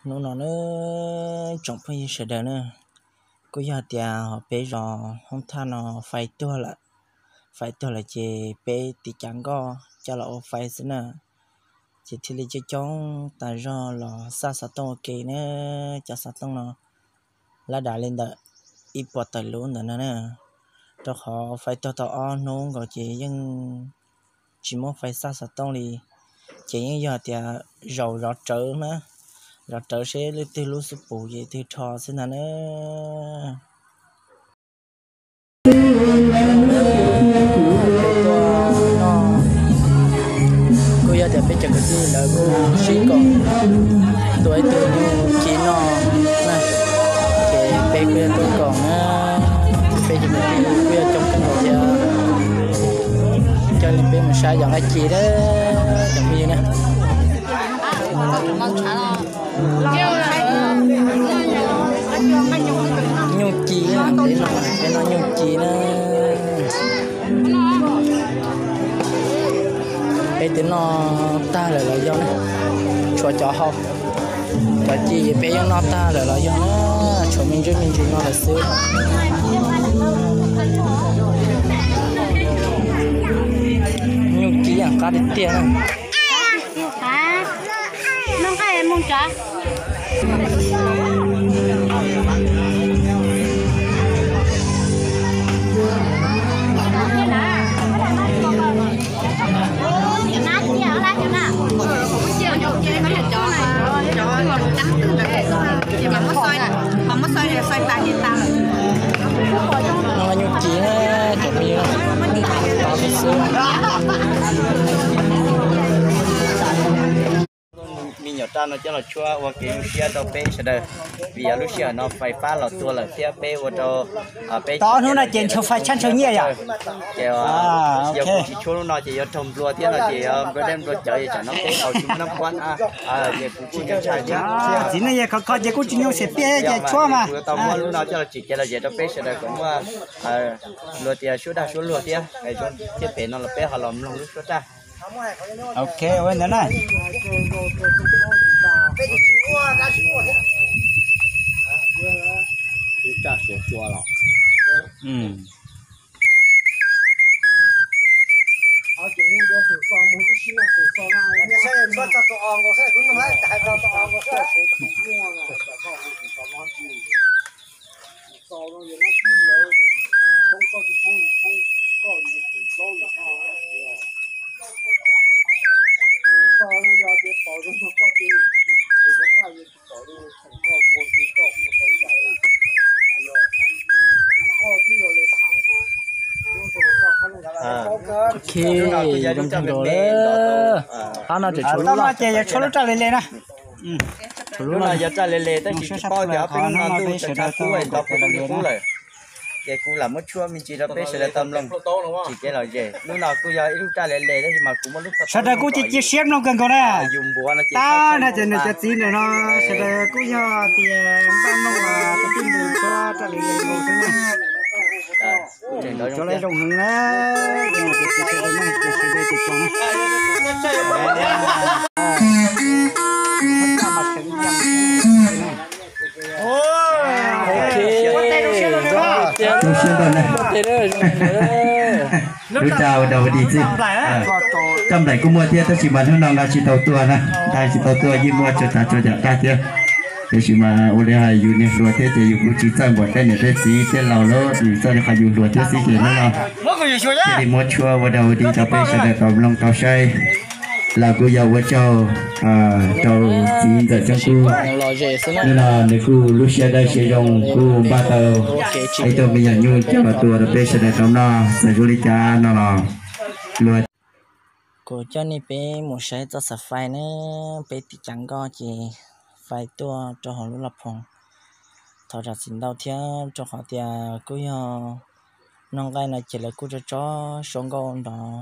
Hnub no na, tsoom phooj ywg sawv daws na, kuj yog tias hauv peb zos Hoob Thaj no fais tuag lawm. Fais tuag lawm ces peb tiv cav nkoj coj los ua fais xwb na. Ces thiaj li coob coob tas zog los xaj xov tooj ua ke na. Cov xov tooj no lab dav li ntawm ib puas tawm lub ntawm no na. Rau qhov fais tuag tau ob hnub nkaus ces yeej tsis muaj fais xaj xov tooj li. Ces yeej yog tias zaum zov rawv na, zov rawv seb leej twg lub xub pum ces twg rho xwb ntag na. Kuj yog tias peb cov kwv tij lawv kuj sib koom tua ib tug nyuj ci noj na, ces peb kuj yog tuaj koom na. Peb cov kwv tij kuj yog coob kawg nkaus thiab. Coj nej peb mus saib yog nqaij ci na, cov phooj ywg na. Nyuj ci, peb noj nyuj ci na. Peb twb noj tag lawm los yog na, tshuav cov hau, cov ci peb yeej noj tag lawm los yog na, tshuav me ntsis me ntsis no lawm xwb. Nyuj ci yeej qab tiag tiag na. Nyuj ci na, cov me nyuam raj no coj los tshuab ua kev zoo siab rau peb sawv daws, vim yog lub sij hawm no fais fab los tua lawm thiab peb ua rau peb tau hnub no ces ntshaw fais tshaj ntshaw nyiaj yom. Ces yog kuv tsis tshuab lub no ces yuav raug nplua thiab no ces yuav nplua dej nplua cawv es tsam no peb tau tsis muaj nab puab na. Ces kuv tsis ntshai thiab. Txiv neej yog khov kho ces kuj tsis nyoo xiam piaj ces tshuab mas kuv tau muab lub no coj los tsim kev lom zem rau peb sawv daws kom muaj luag tias suab dag suab luag thiab. Thiab pem no los peb ho los mloog lub suab dag. Ok, ua ntawd na. Ok, zoo nkaus lawm. Qab no ces yuav tshuab lub raj le le na. Lub no yog raj le le tab sis tsis paub tias ob peb hnub no ntuj tshav kub ntov kuv li qub lawm. Ces kuv lam muab tshuab me ntsis rau peb sawv daws tau mloog tsim kev lom zem. Lub no kuj yog ib lub raj le le tab sis mas kuv muab lub sawv daws kuj cia cia siab mloog kawg nkaus na. Yus npuav no ces tab na ces nws cov txiv ntawm no sawv daws kuj yog tias npaj mloog los tus tij mus tshuab raj le le nkaus xwb na. Cov lawv zoo heev na. Lub raj ua dog ua dig xwb. Raj nplaim kuj muaj thiab tab sis mas hnub no nqa tsis tau tuaj na, nqa tsis tau tuaj yeej muaj tsua tsav tsua yam tag thiab. Tiam sis mas ua li hais yus niag hluas thiab ces yus kuj tsis txawj npaum tej niam tej txiv tej laus lawm, yus txawj li qhov yus hluas thiab xwb ces hnub no thiaj li muab tshuab ua dog ua dig rau peb sawv daws tau mloog tau saib. Los kuj yog ua tsaug rau txiv ntxawm Txooj Kub, hnub no nws kuj lub siab dawb siab zoo kuj npaj tau ib tug me nyuam nyuj coj los tua rau peb sawv daws tau noj, txawm zoo li cas no los luag. Kuv coj nej peb mus saib txoj xav fais na, peb tiv cav nkoj ces fais tuaj rau hauv lub los phoom. Thov zam txim ntau thiab rau qhov tias kuj yog noj nqaij no ces lawv kuj tso tso suab nkauj nrov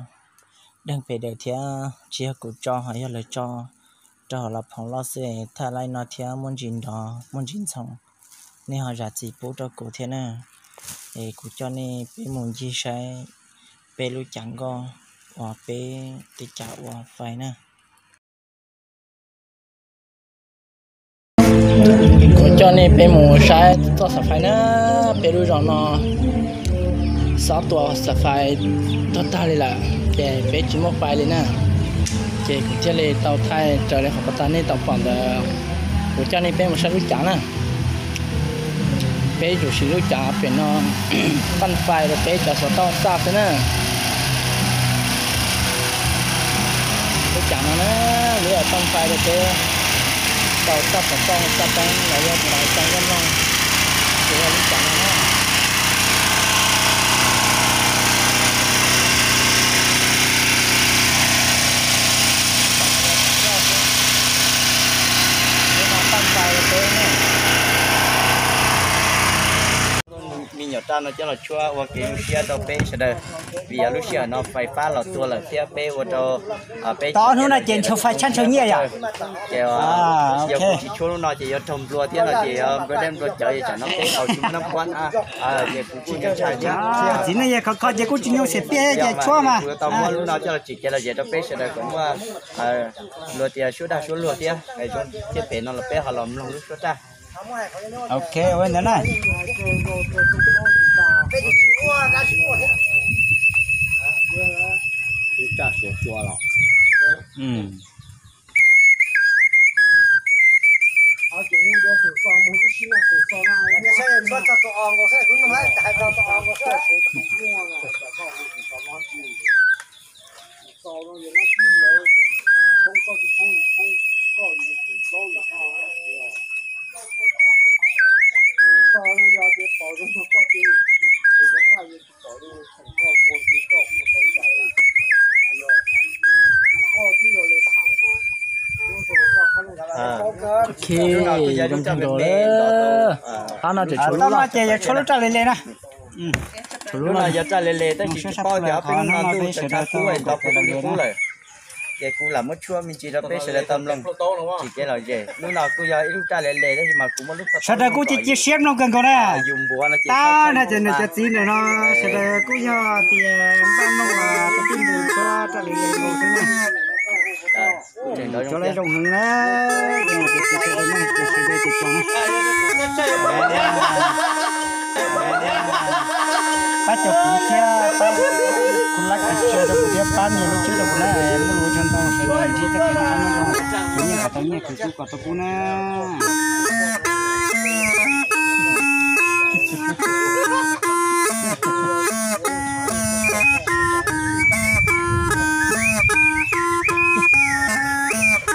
deeg pes daws thiab tsis yog kuv tso ho yog lawv tso rau hauv los phoom loj xwb. Thaj laj no thiab muaj ntsis nrov muaj ntsis ntxhoo, nej ho zam txim pub rau kuv thiab na. Es kuv coj nej peb mus ncig saib peb lub cav nkoj uas peb tiv cav ua fais na. Nej peb mus saib txoj xav fais na, peb lub zos no xob tua xav fais tuag tag li lawm, ces peb tsis muaj fais li na. Ces kuv thiaj li tau thaij raws li qhov uas nej tau pom ntawd, kuv coj nej peb mus saib lub cav na. Peb yuav siv lub cav pem no paj fais rau peb cov xov tooj txaj xwb na. Lub cav no na, lub cav paj fais rau peb tau txaj xov tooj txaj teeb los yog tau tau nyob no, ces yog lub cav no na. Me nyuam raj no coj los tshuab ua kev zoo siab rau peb sawv daws, vim yog lub sij hawm no fais fab los tua lawm thiab peb ua rau peb tau hnub no ces ntshaw fais tshaj ntshaw nyiaj yom. Ces yog kuv tsis tshuab lub no ces yuav raug nplua thiab no ces yuav nplua dej nplua cawv es tsam no peb tau tsis muaj nab kuab na. Ces kuv kuj ntshai ntshai thiab. Txiv neej yog khov kho ces kuj tsis nyoo xiam tiaj ces tshuab mas kuv yuav tau muab lub no coj los tsim kev lom zem rau peb sawv daws kom muaj luag tias suab dag suab luag thiab, thiab pem no los peb ho los mloog lub suab raj. Ok, ua ntawd na. Ok, zoo kawg nkaus lawm. Qhov no ces yuav tshuab lub raj le le na. Tshuab lub no yog raj le le tab sis tsis paub tias ob peb hnub no ntuj tsaus tsaus kub es tau peb lub li kub lawm. Ces kuv lam muab tshuab me ntsis rau peb sawv daws tau mloog, tsim kev lom zem. Lub no kuj yog ib lub raj le le tab sis mas kuv muab lub sawv daws kuj cia cia siab mloog kawg nkaus na. Yus npuav no ces tab na ces nws cov txiv ntawm no sawv daws kuj yog tias npaj mloog tus tij ntus tsuab raj le le nkaus xwb na. Cov lawv zoo heev na, ces sawv daws ces tsoom na. Pab cov kuv thiab pab kuv lab kis tsa rau kuv thiab pab nias lub tsheb rau kuv na, muaj lus ua tsaug ntau sawv daws ntsib txoj kev noj qab nyob zoo, kuv nyiaj kom tau nyiaj, kuv kub kom tau kub na.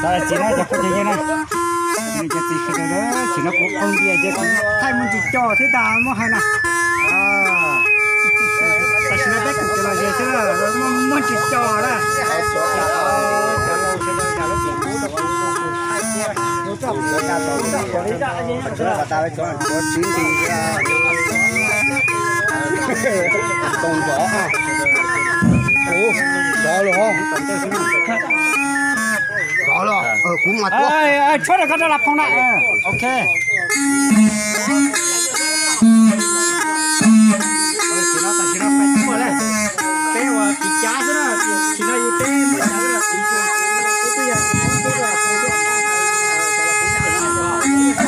Cov txiv na, cov phooj cov ywg na, nws cov txiv sawv daws, tsis no kuv qhov ntias ces kuv thaij muaj ntsis co thiab tas muab hais na. Tam sim no peb kuj cov lom zem xwb, muaj ntsis co na. Tshuab rau koj rau las phoov na. Ok. Peb ua tiv cav xwb na, tsis no yus teb muab cav xwb, teb twb yog teb,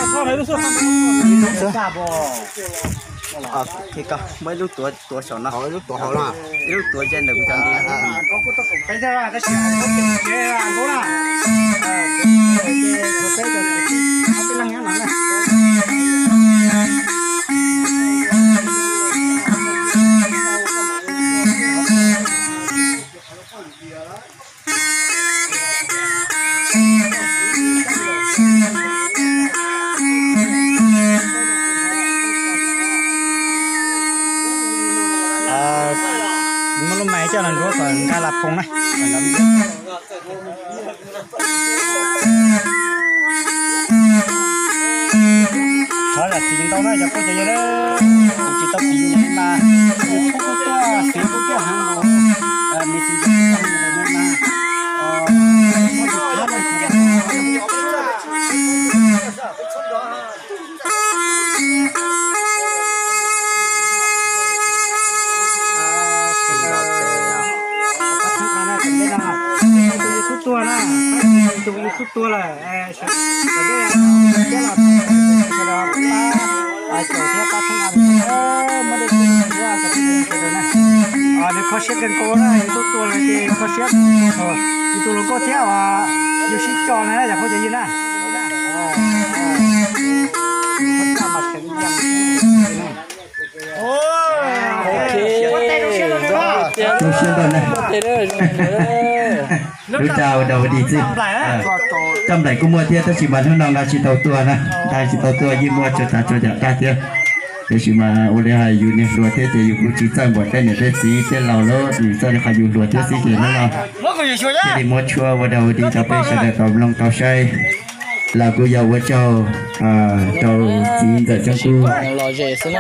muab ib lub saum no, ib lub tuav ze ntawm kuv cov nti. Muab lub mais coj los nruab kom nkag las phoov na. Thov zam txim ntau na cov phooj cov ywg, kuv tsis tau piv mas YouTube kuj tuaj, Facebook kuj tuaj heev nkaus, nws tsis tuaj heev nkaus na. Tus YouTube tuag na, tus YouTube tuag lawm. Caum thiab pab txhawb nqa, muab dej txiag rau sawv daws na. Nws kho siab kawg nkaus na, yus tuaj tua los ces kho siab kawg nkaus, yus tus hluas nkauj thiab uas yus sib co na yog phooj ywg na. Zoo siab ntau na. Lub rau ua dog ua dig xwb. Coj nplaim kuj muaj thiab tab sis mas hnub no nqa tsis tau tuaj na, nqa tsis tau tuaj yeej muaj tsuas tas tsuas yam dag thiab. Tiam sis mas ua li hais yus niag hluas thiab ces yus kuj tsis txawj npaum tej niam tej txiv tej laus lawm, yus txawj li qhov yus hluas thiab xwb ces hnub no thiaj li muab tshuab ua dog ua dig rau peb sawv daws tau mloog tau saib. Los kuj yog ua tsaug rau txiv ntxawm Xyooj Kub.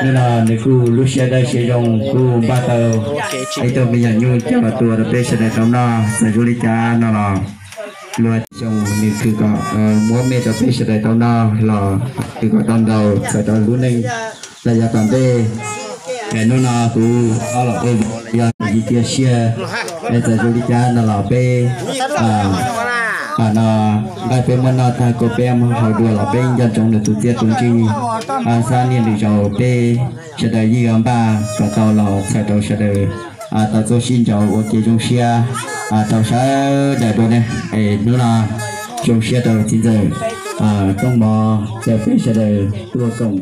Hnub no nws kuj lub siab dawb siab zoo kuj npaj tau ib tug me nyuam nyuj coj los tua rau peb sawv daws tau noj. Txawm zoo li cas no los luag xyoo nws khwv kom muab mej rau peb sawv daws tau noj los khwv kom tau ntau txhawm rau lub neej los yav tom ntej. Es hnub no kuv ob los peb yog cia siab, es txawm zoo li cas no los peb no nqaij peb muab noj tag kuj peb muab haus dua los peb nco ntsoov nws tus txiaj tus ntsig, xav niaj ntawm zaus peb sawv daws yeej yuav npaj kom tau los txhawm rau sawv daws tau txoj sib nraus ua kev zoo siab rau sawv daws dua ne. Es hnub no zoo siab rau txiv ntxawm Tooj Mov coj peb sawv daws tuaj koom